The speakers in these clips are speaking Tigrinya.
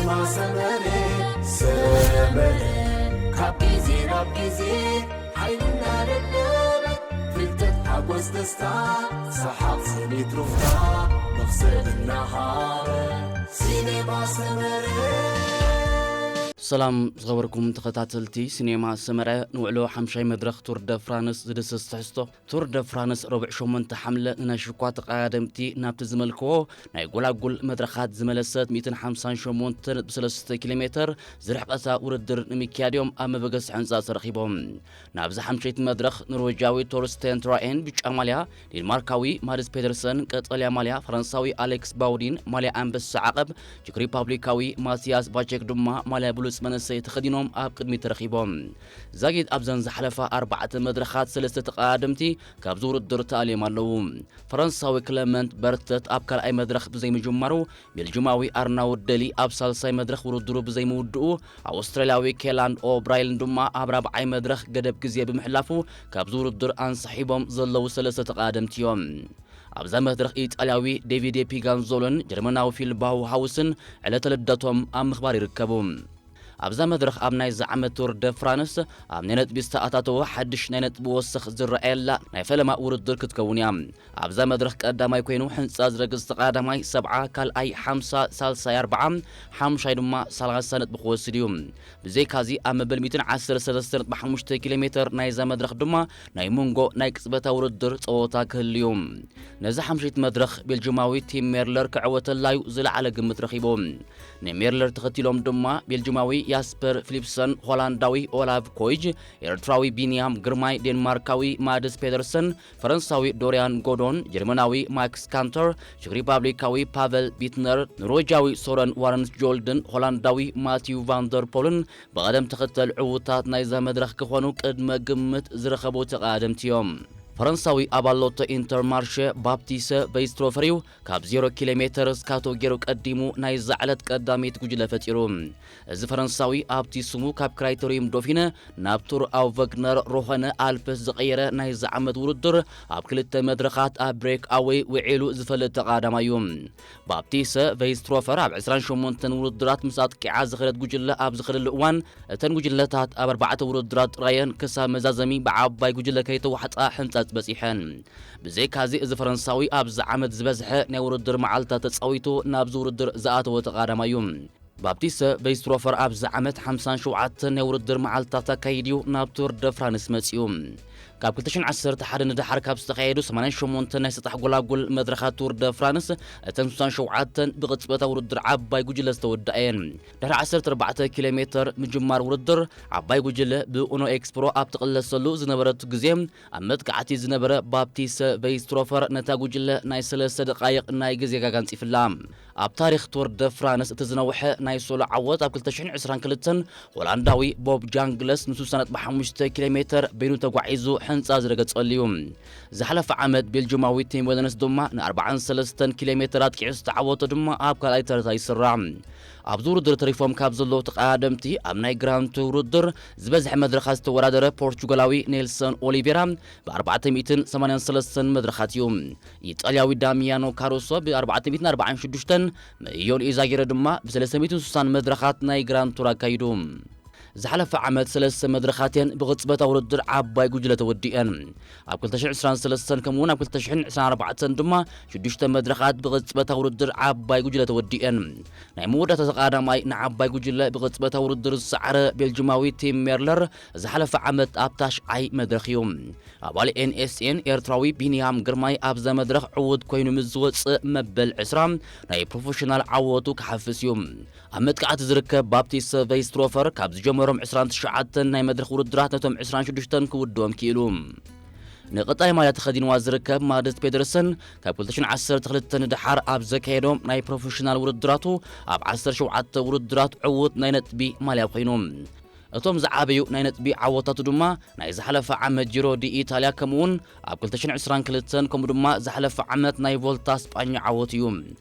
ሰመረ ሰመረ ካብ ግዜ ናብ ግዜ ሓይልና ደደበ ፍልጠት ሓጎስ ደስታ ሰሓቕ ስኒት ሩፍታ መኽሰብ እናሃበ ሲኔማ ሰመረ። ሰላም ዝኸበርኩም ተኸታተልቲ ሲኔማ ሰመረ፣ ንውዕሎ ሓምሻይ መድረኽ ቱር ደ ፍራንስ ዝድስስ ትሕዝቶ። ቱር ደ ፍራንስ ረቡዕ ሸሞንተ ሓምለ ንናይ ሽኳ ተቐዳደምቲ ናብቲ ዝመልክዎ ናይ ጎላጉል መድረኻት ዝመለሰት ሚእትን ሓምሳን ሸሞንተ ነጥቢ ሰለስተ ኪሎ ሜተር ዝርሕቐታ ውድድር ንምክያድ እዮም ኣብ መበገሲ ሕንጻ ተረኺቦም። ናብዚ ሓምሸይቲ መድረኽ ኖርዌጃዊ ቶርስተን ትራኤን ብጫ ማልያ፣ ዴንማርካዊ ማድስ ፔደርሰን ቀጠልያ ማልያ፣ ፈረንሳዊ ኣሌክስ ባውዲን ማልያ ኣንበሳ ዓቐብ፣ ቼክ ሪፓብሊካዊ ማቲያስ ቫቼክ ድማ ማልያ ብሉጽ መነሰይ ተኸዲኖም ኣብ ቅድሚት ተረኺቦም። ዛጊት ኣብዘን ዝሓለፋ ኣርባዕተ መድረኻት ሰለስተ ተቐዳደምቲ ካብዚ ውድድር ተኣልዮም ኣለዉ። ፈረንሳዊ ክለመንት በርተት ኣብ ካልኣይ መድረኽ ብዘይምጅማሩ፣ ቤልጅማዊ ኣርናውድ ደሊ ኣብ ሳልሳይ መድረኽ ውድድሩ ብዘይምውድኡ፣ ኣውስትራልያዊ ኬላንድ ኦብራይልን ድማ ኣብ ራብዓይ መድረኽ ገደብ ግዜ ብምሕላፉ ካብዚ ውድድር ኣንሳሒቦም ዘለዉ ሰለስተ ተቐዳደምቲ እዮም። ኣብዛ መድረኽ ኢጣልያዊ ዴቪድ ፒጋንዞሎን ጀርመናዊ ፊል ባውሃውስን ዕለተ ልደቶም ኣብ ምኽባር ይርከቡ። ኣብዛ መድረኽ ኣብ ናይዚ ዓመት ቱር ደ ፍራንስ ኣብ ናይ ነጥቢ ዝተኣታተወ ሓድሽ ናይ ነጥቢ ወሰኽ ዝረኣየላ ናይ ፈለማ ውድድር ክትከውን እያ። ኣብዛ መድረኽ ቀዳማይ ኮይኑ ሕንጻ ዝረግጽ ተቐዳዳማይ ሰብዓ፣ ካልኣይ ሓምሳ፣ ሳልሳይ ኣርብዓ፣ ሓምሻይ ድማ ሰላሳ ነጥቢ ክወስድ እዩ። ብዘይካዚ ኣብ መበል ሚእትን ዓሰርተ ሰለስተ ነጥቢ ሓሙሽተ ኪሎ ሜተር ናይዛ መድረኽ ድማ ናይ መንጎ ናይ ቅጽበታዊ ውድድር ጸወታ ክህሉ እዩ። ነዚ ሓምሸይቲ መድረኽ ቤልጅማዊ ቲም ሜርለር ክዕወተላ እዩ ዝለዓለ ግምት ረኺቡ። ንሜርለር ተኸቲሎም ድማ ቤልጅማዊ ያስፐር ፊሊፕሰን፣ ሆላንዳዊ ኦላቭ ኮይጅ፣ ኤርትራዊ ቢንያም ግርማይ፣ ዴንማርካዊ ማድስ ፔደርሰን፣ ፈረንሳዊ ዶሪያን ጎዶን፣ ጀርመናዊ ማክስ ካንተር፣ ቼክ ሪፓብሊካዊ ፓቨል ቢትነር፣ ኖርዌጃዊ ሶረን ዋረንስ ጆልድን ሆላንዳዊ ማቲው ቫንደር ፖልን ብቐደም ተኸተል ዕዉታት ናይዛ መድረኽ ክኾኑ ቅድመ ግምት ዝረኸቡ ተቐዳደምቲ እዮም። ፈረንሳዊ ኣባል ሎቶ ኢንተርማርሸ ባፕቲሰ ቬይስትሮፈር እዩ ካብ ዜሮ ኪሎ ሜተር ስካቶ ገይሩ ቀዲሙ ናይዛ ዕለት ቀዳመይቲ ጉጅለ ፈጢሩ። እዚ ፈረንሳዊ ኣብቲ ስሙ ካብ ክራይተሪዩም ዶፊነ ናብ ቱር ኣውቨግነር ሮኸነ ኣልፕስ ዝቐየረ ናይዚ ዓመት ውድድር ኣብ ክልተ መድረኻት ኣብ ብሬክ ኣወይ ውዒሉ ዝፈልጥ ተቐዳዳማይ እዩ። ባፕቲሰ ቬይስትሮፈር ኣብ ዕስራን ሸሞንተን ውድድራት ምስ ኣጥቂዓ ዝኸደት ጉጅለ ኣብ ዝኸደሉ እዋን፣ እተን ጉጅለታት ኣብ ኣርባዕተ ውድድራት ጥራየን ክሳብ መዛዘሚ ብዓባይ ጉጅለ ከይተዋሕጣ ሕንጻጽ በጺሐን። ብዘይካዚ እዚ ፈረንሳዊ ኣብዚ ዓመት ዝበዝሐ ናይ ውድድር መዓልታት ተጻዊቱ ናብዚ ውድድር ዝኣተወ ተቐዳዳማይ እዩ። ባፕቲስተ ቬይስትሮፈር ኣብዚ ዓመት ሓምሳን ሸውዓተን ናይ ውድድር መዓልትታት ኣካይድዩ ናብ ቱር ደ ፍራንስ መጺኡ። ካብ ክልተ ሽሕን ዓሰርተ ሓደ ንደሓር ካብ ዝተኻየዱ ሰማንያን ሸሞንተን ናይ ሰጣሕ ጎላጉል መድረኻት ቱር ደ ፍራንስ፣ እተን ስሳን ሸውዓተን ብቕጽበታዊ ውድድር ዓባይ ጉጅለ ዝተወድኣ እየን። ድሕሪ ዓሰርተ ኣርባዕተ ኪሎ ሜተር ምጅማር ውድድር፣ ዓባይ ጉጅለ ብኡኖ ኤክስፕሮ ኣብ ትቕለሰሉ ዝነበረቱ ግዜ፣ ኣብ መጥቃዕቲ ዝነበረ ባፕቲስተ ቬይስትሮፈር ነታ ጉጅለ ናይ ሰለስተ ደቓይቕ ናይ ግዜ ጋጋ ኣንጺፍላ። ኣብ ታሪኽ ቱር ደ ፍራንስ እቲ ዝነውሐ ናይ ሶሎ ዓወት ኣብ ክልተ ሽሕን ዕስራን ክልተን ሆላንዳዊ ቦብ ጃንግለስ ን ስሳ ነጥቢ ሓሙሽተ ኪሎ ሜተር በይኑ ተጓዒዙ ሕንጻ ዝረገጸሉ እዩ። ዝሓለፈ ዓመት ቤልጅማዊ ቲም ወለንስ ድማ ን ኣርባዓን ሰለስተን ኪሎ ሜተር ኣጥቂዑ ዝተዓወቶ ድማ ኣብ ካልኣይ ተርታ ይስራዕ። ኣብዚ ውድድር ተሪፎም ካብ ዘለዉ ተቐዳደምቲ ኣብ ናይ ግራንድ ቱር ውድድር ዝበዝሐ መድረኻት ዝተወዳደረ ፖርቹጋላዊ ኔልሰን ኦሊቬራ ብ ኣርባዕተ ሚእትን ሰማንያን ሰለስተን መድረኻት እዩ። ኢጣልያዊ ዳሚያኖ ካሩሶ ብ ኣርባዕተ ሚእትን ኣርባዓን ሽዱሽተን፣ መኢዮን ኢዛጊረ ድማ ብ ሰለስተ ሚእትን ስሳን መድረኻት ናይ ግራንድ ቱር ኣካይዱ። ዝሓለፈ ዓመት ሰለስተ መድረኻት እየን ብቕጽበታዊ ውድድር ዓባይ ጉጅለ ተወዲአን። ኣብ ክልተ ሽሕን ዕስራን ሰለስተን ከምኡውን ኣብ ክልተ ሽሕን ዕስራን ኣርባዕተን ድማ ሽዱሽተ መድረኻት ብቕጽበታዊ ውድድር ዓባይ ጉጅለ ተወዲአን። ናይ መወዳእታ ተቐዳዳማይ ንዓባይ ጉጅለ ብቕጽበታዊ ውድድር ዝሰዓረ ቤልጅማዊ ቲም ሜርለር ዝሓለፈ ዓመት ኣብ ታሽዓይ መድረኽ እዩ። ኣባል ኤን ኤስ ኤን ኤርትራዊ ቢንያም ግርማይ ኣብዛ መድረኽ ዕዉት ኮይኑ ምስ ዝወጽእ መበል ዕስራ ናይ ፕሮፌሽናል ዓወቱ ክሓፍስ እዩ። ኣብ መጥቃዕቲ ዝርከብ ባፕቲስተ ቬይስትሮፈር ካብ ዝጀመሮም ዕስራን ትሽዓተን ናይ መድረኽ ውድድራት ነቶም ዕስራን ሽዱሽተን ክውድኦም ክኢሉ። ንቐጣይ ማልያ ተኸዲንዋ ዝርከብ ማድስ ፔደርሰን ካብ ክልተ ሽሕን ዓሰርተ ክልተን ንደሓር ኣብ ዘካየዶም ናይ ፕሮፌሽናል ውድድራቱ ኣብ ዓሰርተ ሸውዓተ ውድድራት ዕዉት ናይ ነጥቢ ማልያ ኮይኑ። እቶም ዝዓበዩ ናይ ነጥቢ ዓወታቱ ድማ ናይ ዝሓለፈ ዓመት ጂሮ ዲ ኢታልያ፣ ከምኡውን ኣብ ክልተ ሽሕን ዕስራን ክልተን፣ ከምኡ ድማ ዝሓለፈ ዓመት ናይ ቮልታ ስጳኛ ዓወት እዩ።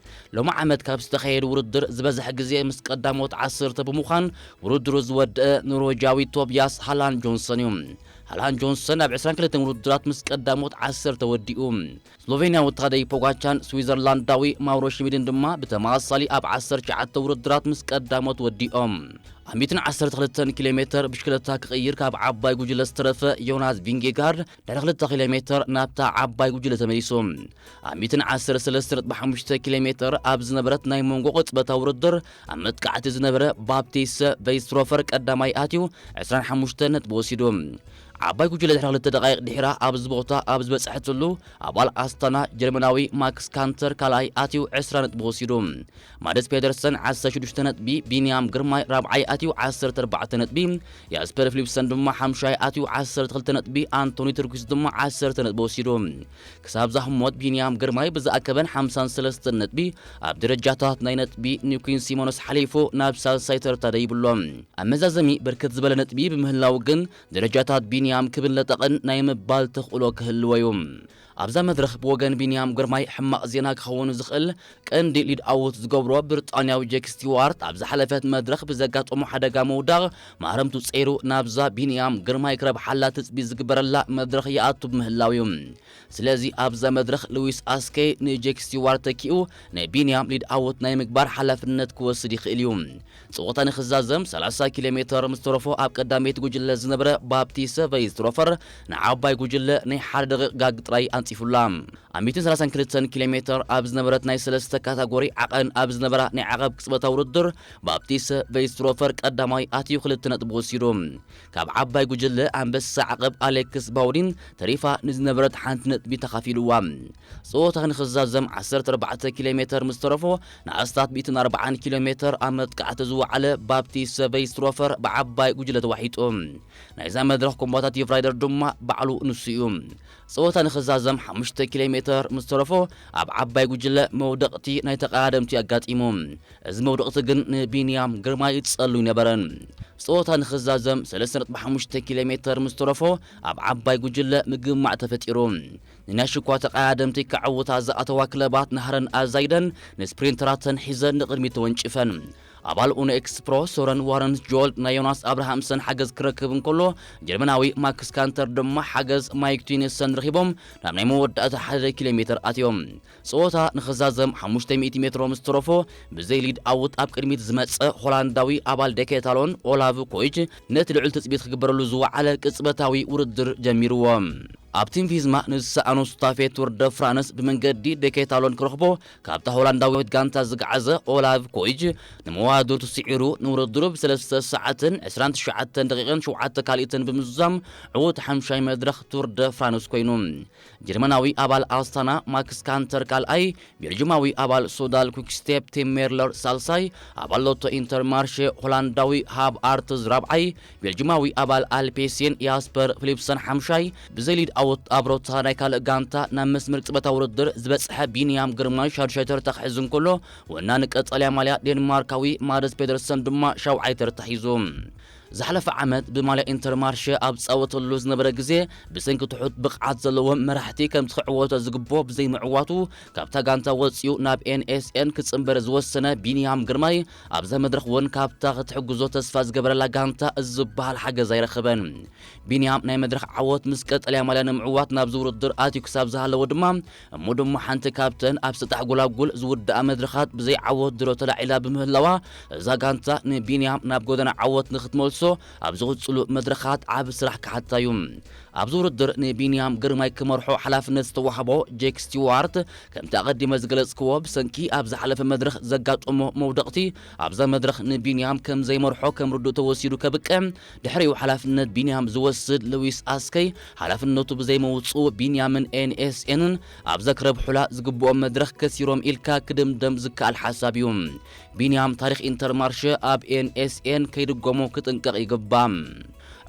ሎሚ ዓመት ካብ ዝተኻየዱ ውድድር ዝበዝሐ ግዜ ምስ ቀዳሞት ዓሰርተ ብምዃን ውድድሩ ዝወደአ ኖርወጃዊ ቶቢያስ ሃላን ጆንሰን እዩ። ሃላን ጆንሰን ኣብ ዕስራን ክልተን ውድድራት ምስ ቀዳሞት ዓሰርተ ወዲኡ። ስሎቬንያዊ ታደይ ፖጋቻን ስዊዘርላንዳዊ ማውሮ ሽሚድን ድማ ብተመሳሳሊ ኣብ ዓሰርተ ትሽዓተ ውድድራት ምስ ቀዳሞት ወዲኦም። ኣብ ሚእትን ዓሰርተ ክልተን ኪሎ ሜተር ብሽክለታ ክቕይር ካብ ዓባይ ጉጅለ ዝተረፈ ዮናስ ቪንጌጋርድ ድሕሪ ክልተ ኪሎ ሜተር ናብታ ዓባይ ጉጅለ ተመሊሱ። ኣብ ሚእትን ዓሰርተ ሰለስተ ነጥቢ ሓሙሽተ ኪሎ ሜተር ኣብ ዝነበረት ናይ መንጎ ቅጽበታዊ ውድድር ኣብ መጥቃዕቲ ዝነበረ ባፕቲስ ቬይስትሮፈር ቀዳማይ ኣትዩ ዕስራን ሓሙሽተ ነጥቢ ወሲዱ። ዓባይ ጉጅለ ድሕሪ ክልተ ደቃይቕ ድሒራ ኣብዚ ቦታ ኣብ ዝበጽሐትሉ፣ ኣባል ኣስታና ጀርመናዊ ማክስ ካንተር ካልኣይ ኣትዩ ዕስራ ነጥቢ ወሲዱ። ማደስ ፔደርሰን ዓሰርተ ሽዱሽተ ነጥቢ፣ ቢንያም ግርማይ ራብዓይ ኣትዩ ዓሰርተ ኣርባዕተ ነጥቢ፣ ያስፐር ፊሊፕሰን ድማ ሓምሻይ ኣትዩ ዓሰርተ ክልተ ነጥቢ፣ ኣንቶኒ ትርኩስ ድማ ዓሰርተ ነጥቢ ወሲዱ። ክሳብ ዛህሞት ቢንያም ግርማይ ብዝኣከበን ሓምሳን ሰለስተን ነጥቢ ኣብ ደረጃታት ናይ ነጥቢ ኒኩን ሲሞኖስ ሓሊፉ ናብ ሳልሳይ ተርታ ደይብሎ። ኣብ መዛዘሚ ብርክት ዝበለ ነጥቢ ብምህላው ግን ደረጃታት ቢንያም ክብን ለጠቕን ናይ ምባል ተኽእሎ ክህልዎ እዩ። ኣብዛ መድረኽ ብወገን ቢንያም ግርማይ ሕማቕ ዜና ክኸውን ዝኽእል ቀንዲ ሊድ ኣውት ዝገብሮ ብሪጣንያዊ ጄክ ስቲዋርት ኣብ ዝሓለፈት መድረኽ ብዘጋጠሞ ሓደጋ ምውዳቕ ማህረምቱ ጸይሩ ናብዛ ቢንያም ግርማይ ክረብሓላ ትጽቢት ዝግበረላ መድረኽ ይኣቱ ብምህላው እዩ። ስለዚ ኣብዛ መድረኽ ሉዊስ ኣስኬ ንጄክ ስቲዋርት ተኪኡ ናይ ቢንያም ሊድ ኣውት ናይ ምግባር ሓላፍነት ክወስድ ይኽእል እዩ። ጸወታ ንኽዛዘም ሰላሳ ኪሎ ሜተር ምስ ተረፎ ኣብ ቀዳመይቲ ጉጅለ ዝነበረ ባፕቲስተ ቬይስትሮፈር ንዓባይ ጉጅለ ናይ ሓደ ደቂቕ ጋግ ጥራይ ኣንጺፉላ። ኣብ ሚእትን ሰላሳን ክልተን ኪሎ ሜተር ኣብ ዝነበረት ናይ ሰለስተ ካታጎሪ ዓቐን ኣብ ዝነበራ ናይ ዓቐብ ቅጽበታዊ ውድድር ባፕቲስተ ቬይስትሮፈር ቀዳማይ ኣትዩ ክልተ ነጥቢ ወሲዱ። ካብ ዓባይ ጉጅለ ኣንበሳ ዓቐብ ኣሌክስ ባውዲን ተሪፋ ንዝነበረት ሓንቲ ነጥቢ ተኻፊልዋ። ጸወታ ንኽዛዘም ዓሰርተ ኣርባዕተ ኪሎ ሜተር ምስ ተረፎ ንኣስታት ሚእትን ኣርባዓን ኪሎ ሜተር ኣብ መጥቃዕቲ ዝወዓለ ባፕቲስተ ቬይስትሮፈር ብዓባይ ጉጅለ ተዋሒጡ። ናይዛ መድረኽ ኮምባታቲቭ ራይደር ድማ ባዕሉ ንሱ እዩ። ጸወታ ንኽዛዘም ሓሙሽተ ኪሎ ሜተር ምስ ተረፎ ኣብ ዓባይ ጉጅለ መውደቕቲ ናይ ተቐዳደምቲ ኣጋጢሙ። እዚ መውደቕቲ ግን ንቢንያም ግርማይ ጸሉ ኣይነበረን። ጸወታ ንኽዛዘም ሰለስተ ነጥቢ ሓሙሽተ ኪሎ ሜተር ምስ ተረፎ ኣብ ዓባይ ጉጅለ ምግማዕ ተፈጢሩ። ንናይ ሽኳ ተቐዳደምቲ ክዕውታ ዝኣተዋ ክለባት ናህረን ኣዛይደን ንስፕሪንተራተን ሒዘን ንቕድሚት ተወንጭፈን። ኣባል ኡኖ ኤክስፕሮ ሶረን ዋረንስ ጆልድ ናይ ዮናስ ኣብርሃምሰን ሓገዝ ክረክብ እንከሎ፣ ጀርመናዊ ማክስ ካንተር ድማ ሓገዝ ማይክ ቱኒሰን ረኺቦም ናብ ናይ መወዳእታ ሓደ ኪሎ ሜተር ኣትዮም። ጸወታ ንኽዛዘም ሓሙሽተ ሚእቲ ሜትሮ ምስ ተረፎ ብዘይ ሊድ ኣውት ኣብ ቅድሚት ዝመጸ ሆላንዳዊ ኣባል ደኬታሎን ኦላቭ ኮይጅ ነቲ ልዑል ትጽቢት ክግበረሉ ዝወዓለ ቅጽበታዊ ውድድር ጀሚርዎ። ኣብ ቲም ቪዝማ ንዝሰኣኖ ሱታፌ ቱር ደ ፍራንስ ብመንገዲ ደኬታሎን ክረኽቦ ካብታ ሆላንዳዊት ጋንታ ዝገዓዘ ኦላቭ ኮይጅ ንመዋድርቱ ስዒሩ ንውድድሩ ብሰለስተ ሰዓትን ዕስራን ትሽዓተን ደቂቕን ሸውዓተ ካልኢትን ብምዝዛም ዕዉት ሓምሻይ መድረኽ ቱር ደ ፍራንስ ኮይኑ። ጀርመናዊ ኣባል ኣስታና ማክስ ካንተር ካልኣይ፣ ቤልጅማዊ ኣባል ሶዳል ኩክስቴፕ ቲም ሜርለር ሳልሳይ፣ ኣባል ሎቶ ኢንተርማርሼ ሆላንዳዊ ሃብ ኣርትዝ ራብዓይ፣ ቤልጅማዊ ኣባል ኣልፔሲን ያስፐር ፊሊፕሰን ሓምሻይ፣ ብዘይ ሊድ ኣውት ኣብ ሮታ ናይ ካልእ ጋንታ ናብ መስመር ቅጽበታዊ ውድድር ዝበጽሐ ቢንያም ግርማይ ሻድሻይ ተርታ ክሕዝ እንከሎ፣ ወናኒ ቀጠልያ ማልያ ዴንማርካዊ ማደስ ፔደርሰን ድማ ሻውዓይ ተርታ ሒዙ። ዝሓለፈ ዓመት ብማልያ ኢንተርማርሸ ኣብ ዝጻወተሉ ዝነበረ ግዜ፣ ብሰንኪ ትሑት ብቕዓት ዘለዎም መራሕቲ ከምቲ ክዕወቶ ዝግብኦ ብዘይምዕዋቱ፣ ካብታ ጋንታ ወጺኡ ናብ ኤን ኤስ ኤን ክጽንበር ዝወሰነ ቢንያም ግርማይ፣ ኣብዛ መድረኽ እውን ካብታ ክትሕግዞ ተስፋ ዝገበረላ ጋንታ እዚ ዝበሃል ሓገዝ ኣይረኸበን። ቢንያም ናይ መድረኽ ዓወት ምስ ቀጠልያ ማልያ ንምዕዋት ናብዚ ውድድር ኣትዩ ክሳብ ዝሃለወ ድማ፣ እሞ ድማ ሓንቲ ካብተን ኣብ ሰጣሕ ጎላጉል ዝውድኣ መድረኻት ብዘይ ዓወት ድሮ ተላዒላ ብምህላዋ፣ እዛ ጋንታ ንቢንያም ናብ ጎደና ዓወት ንክትመልሶ ኣብ ዝቕጽሉ መድረኻት ዓቢ ስራሕ ክሓታ እዩ። ኣብዚ ውድድር ንቢንያም ግርማይ ክመርሖ ሓላፍነት ዝተዋህቦ ጄክ ስቲዋርት፣ ከምቲ ኣቐዲመ ዝገለጽክዎ፣ ብሰንኪ ኣብ ዝሓለፈ መድረኽ ዘጋጠሞ መውደቕቲ፣ ኣብዛ መድረኽ ንቢንያም ከም ዘይመርሖ ከም ርዱእ ተወሲዱ ከብቅዕ፣ ድሕሪኡ ሓላፍነት ቢንያም ዝወስድ ሉዊስ ኣስከይ፣ ሓላፍነቱ ብዘይመውጽኡ ቢንያምን ኤን ኤስ ኤንን ኣብዛ ክረብሑላ ዝግብኦም መድረኽ ከሲሮም ኢልካ ክድምደም ዝከኣል ሓሳብ እዩ። ቢንያም ታሪኽ ኢንተርማርሸ ኣብ ኤን ኤስ ኤን ከይድገሞ ክጥንቀቕ ይግባእ።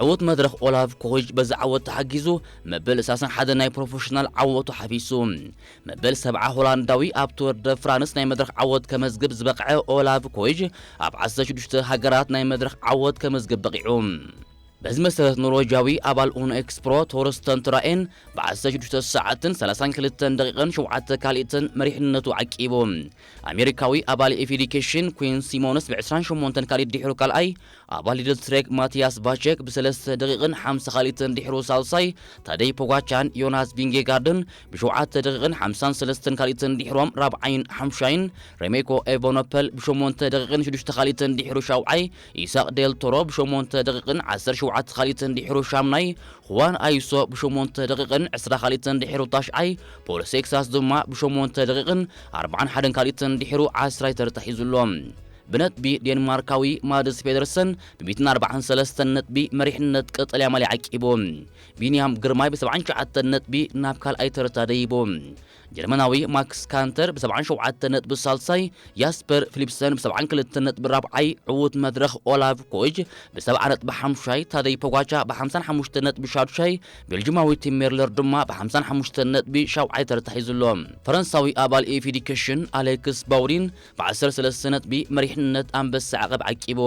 ዕዉት መድረኽ ኦላቭ ኮይጅ በዚ ዓወት ተሓጊዙ መበል ሰላሳን ሓደን ናይ ፕሮፌሽናል ዓወቱ ሓፊሱ። መበል ሰብዓ ሆላንዳዊ ኣብ ቱር ደ ፍራንስ ናይ መድረኽ ዓወት ከመዝግብ ዝበቕዐ ኦላቭ ኮይጅ ኣብ ዓሰርተ ሽዱሽተ ሃገራት ናይ መድረኽ ዓወት ከመዝግብ በቒዑ። በዚ መሰረት ኖርወጃዊ ኣባል ኡኖ ኤክስፕሮ ቶርስተን ትራኤን ብ ዓሰርተ ሽዱሽተ ሰዓትን ሰላሳን ክልተን ደቂቕን ሸውዓተ ካልኢትን መሪሕነቱ ዓቂቡ። ኣሜሪካዊ ኣባል ኤፊዲኬሽን ኩን ሲሞንስ ብ ዕስራን ሸሞንተን ካልኢት ድሕሩ ካልኣይ፣ ኣባል ሊድል ትሬክ ማቲያስ ቫቸክ ብሰለስተ ደቂቕን ሓምሳ ካልኢትን ድሕሩ ሳልሳይ፣ ታደይ ፖጋቻን ዮናስ ቪንጌጋርድን ብሸውዓተ ደቂቕን ሓምሳን ሰለስተን ካልኢትን ድሕሮም ራብዓይን ሓምሻይን፣ ሬሜኮ ኤቨኖፐል ብሸሞንተ ደቂቕን ሽዱሽተ ካልኢትን ድሕሩ ሻውዓይ፣ ኢሳቅ ዴል ቶሮ ብሸሞንተ ደቂቕን ዓሰርተ ሸውዓተ ካልኢትን ድሕሩ ሻምናይ፣ ሁዋን ኣይሶ ብሸሞንተ ደቂቕን ዕስራ ካልኢትን ድሕሩ ታሽዓይ፣ ፖል ሴክሳስ ድማ ብሸሞንተ ደቂቕን ኣርባዓን ሓደን ካልኢትን ድሕሩ ዓስራይ ተርታ ሒዙ ኣሎ። ብነጥቢ ዴንማርካዊ ማድስ ፔደርሰን ብ ሚእትን ኣርባዓን ሰለስተን ነጥቢ መሪሕነት ቀጠልያ ማልያ ዓቂቡ። ቢንያም ግርማይ ብ ሰብዓን ትሽዓተን ነጥቢ ናብ ካልኣይ ተርታ ደይቡ። ጀርመናዊ ማክስ ካንተር ብ ሰብዓን ሸውዓተ ነጥቢ ሳልሳይ፣ ያስፐር ፊሊፕሰን ብ ሰብዓን ክልተን ነጥቢ ራብዓይ፣ ዕዉት መድረኽ ኦላቭ ኮይጅ ብ ሰብዓ ነጥቢ ሓምሻይ፣ ታደይ ፖጋቻ ብ ሓምሳን ሓሙሽተን ነጥቢ ሻዱሻይ፣ ቤልጅማዊ ቲም ሜርለር ድማ ብ ሓምሳን ሓሙሽተን ነጥቢ ሻውዓይ ተርታ ሒዙ ኣሎ። ፈረንሳዊ ኣባል ኤፊዲኬሽን ኣሌክስ ባውሪን ብ ዓሰርተ ሰለስተ ነጥቢ መሪሕነት ኣንበሳ ዓቐብ ዓቂቡ።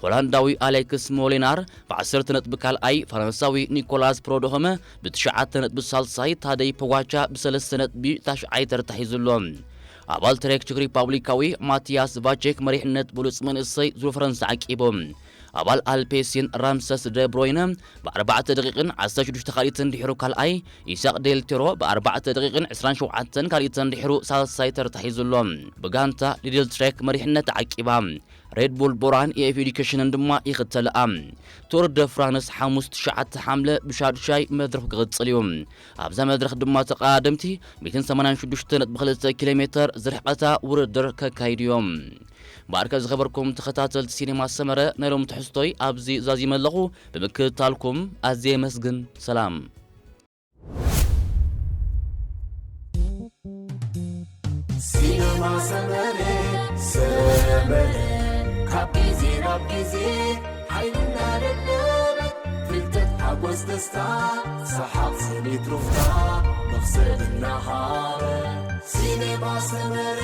ሆላንዳዊ ኣሌክስ ሞሊናር ብ ዓሰርተ ነጥቢ ካልኣይ፣ ፈረንሳዊ ኒኮላስ ፕሮዶሆመ ብ ትሽዓተ ነጥቢ ሳልሳይ፣ ታደይ ፖጋቻ ብ ሰለስተ ነጥቢ ታሽዓይ ተርታ ሒዙ ኣሎ። ኣባል ትሬክ ቼክ ሪፓብሊካዊ ማቲያስ ቫቼክ መሪሕነት ብሉጽ መንእሰይ ዙር ፈረንሳ ዓቂቡ። ኣባል ኣልፔሲን ራምሰስ ደ ብሮይነ ብ ኣርባዕተ ደቂቕን ዓሰርተ ሽዱሽተ ካልኢትን ድሕሩ ካልኣይ፣ ኢሳቅ ዴል ቴሮ ብ ኣርባዕተ ደቂቕን ዕስራን ሸውዓተን ካልኢትን ድሕሩ ሳልሳይ ተርታ ሒዙ ኣሎ። ብጋንታ ሊድል ትሬክ መሪሕነት ዓቂባ። ሬድ ቡል ቦራን ኤፍ ኤዱኬሽንን ድማ ይኽተልኣ። ቱር ደ ፍራንስ ሓሙስ ትሽዓተ ሓምለ ብሻዱሻይ መድረኽ ክቕጽል እዩ። ኣብዛ መድረኽ ድማ ተቐዳደምቲ ሚእትን ሰማንያን ሽዱሽተ ነጥቢ ክልተ ኪሎ ሜተር ዝርሕቐታ ውድድር ከካይዱ እዮም። እምበኣርከ ዝኸበርኩም ተኸታተልቲ ሲኔማ ሰመረ፣ ናይ ሎሚ ትሕዝቶይ ኣብዚ ዛዚመ ኣለኹ። ብምክትታልኩም ኣዝየ የመስግን። ሰላም። ሲነማ ሰመረ፣ ሰመረ፣ ካብ ግዜ ናብ ግዜ ሓይልና ደለበ፣ ፍልጠት ሓጎስ ደስታ፣ ሰሓቕ ስኒት ሩፍታ፣ መኽሰብ እናሃበ። ሲነማ ሰመረ፣